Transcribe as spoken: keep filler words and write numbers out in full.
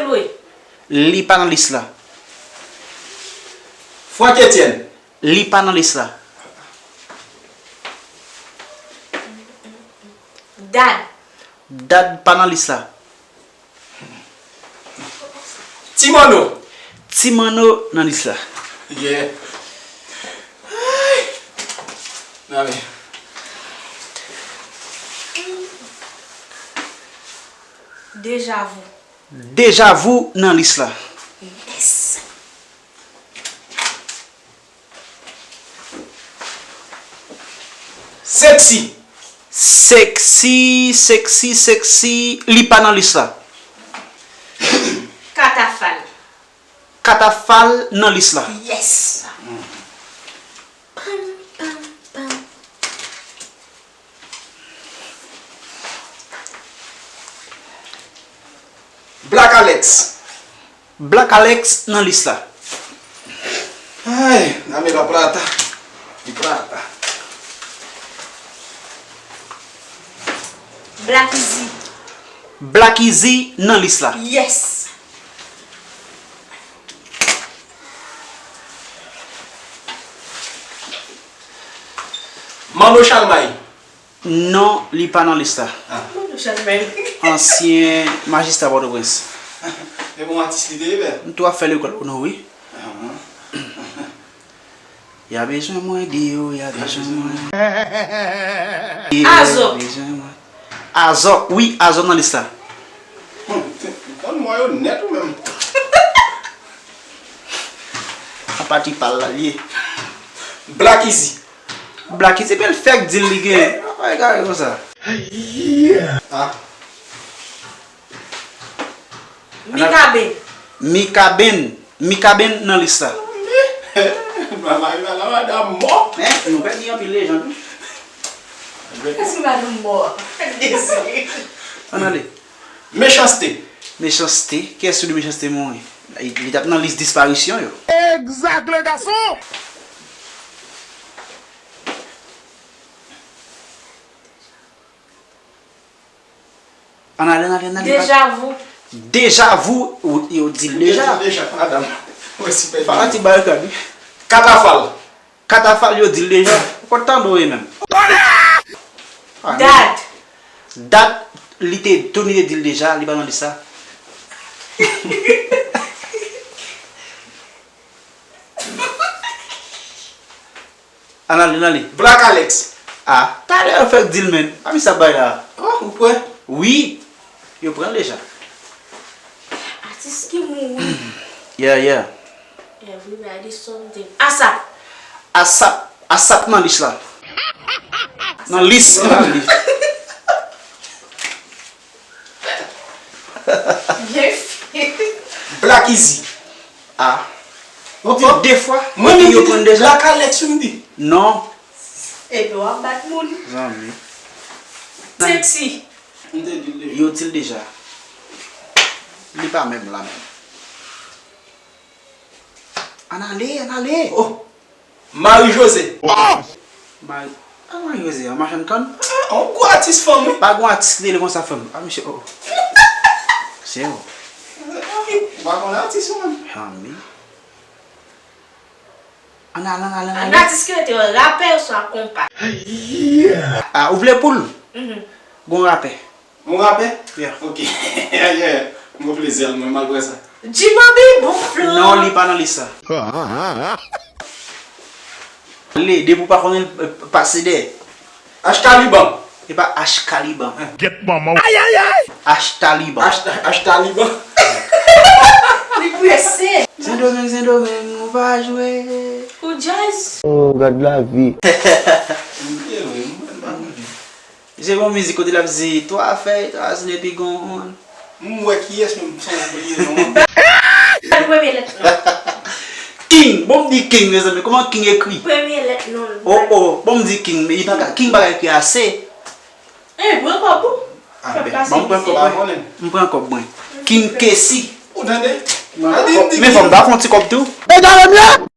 Chloé. Li pa nan lis la. Franck Etienne. Li pa nan lis la. Dad. Dad pa nan lis la. Ti Manno. Ti Manno nan lis la. Yeah. Ay. N ale. Deja vu. Deja vu nan lis la. Yes. Sexy. Sexy, sexy, sexy, li pa nan lis la. Katafal. Katafal nan lis la. Yes. Pam, pam, pam. Black Alex. Black Alex nan lis la. Ay, dame la plata. Mi plata. Black Easy. Black Easy nan lis la. Yes. Manno Chalmay. Non, li pa nan lis la. Ah. Manno Chalmay. Ansyen majistra Pòtoprens. E bon atis li te ye, bè? M tou ap fè lekòl pou nou, wi. Ah. Y a bezwen mwen, di yo, y a bezwen mwen. Azò. Y a bezwen mwen. Azò, wi, Azò nan lis la. Hmm, ou konn mwen yo nèt ou menm. A pati pa l la l ye. Black Easy. Black Easy bèl fèk di l li gen. Apa egare konsa. Ah. Mikaben. Mikaben. Mikaben nan lis la. Mama, la madanm mò. Men, nou pèdi anpil lejann wi. Èske madanm mò? Dezi. Ann ale. Mechanste. Mechanste. Kiyès ki di Mechanste mouri? Li, li t ap nan lis disparisyon yo. Exact, le garçon! Ann ale, ann ale, ann ale. Deja vu. Deja vu, ou, yo di l deja. Yo di l deja, madanm. Mwen si pèdi. Fala ti barikad, wi. Katafal. Katafal, yo di l deja. Ou konn tande w ye menm. Dat. Dat, li te, Tony te di l deja, li pa nan lis la. Ann ale, ann ale. Black Alex. Ah, talè yo fèk di l, menn. Pa misye ap bay la. Oh, ou kwè? Wi. Yo pran l deja. Atis ki mouri. Yeah, yeah. Everybody something. Asap. Asap. Asap nan lis la. Nan lis, nan lis. Byen fèt. Black Easy. Ah. Ou di de fwa, mwen menm yo konn deja. Black Alex, ou di? Non. Epi w ap bat moun. Zanmi. Sexy. M te di l deja. Yo di l deja. Li pa menm la menm. Ann ale, ann ale. Oh. Marie José. Mari, a Marie José, an machann kann? Ah, on gwo atis fanm, wi. Pa gon atis ki rele konsa fanm. Ah, mesye, oh. Se yo. Ou pa konn atis ou menm? Janmi. Ann ale, ann ale, ann ale. An atis ki rete rapè oswa konpa? Ah, ou vle poul? Mhm. Gon rapè. Yon rapè? Yeah. Ok. Yeah. M gon plezi al mwen, m al wè sa. Djimobby, bon flan. Non, li pa nan lis la. Ale, depi w pa konnen l, pase dèyè. H Taliban. E pa H Kaliban. Get manman w. Ayayay! H Taliban. H, H Taliban. Li prese. Sendomeng, Sendomeng, nou va jwe. Pou djaz. Oh, gad lavi. M te vre, m pa konnen. Se yon mizik kote l ap di twa fèy, twa zile, epi gon. M wè kiyès menm, m sonje bliye non an. Sa premye lèt non. King, bon m di King, mezanmi, kòman King ekri? Premye lèt non l. Oh, oh, bon m di King, men li pa ka, King pa ka ekri ase. Eh, pran kòb ou. Ah, ben, bon, m pran kòb mwen. M pran kòb mwen. King Kessy. Ou tande? Men fò m ba fon ti kòb tou. E gade m ye!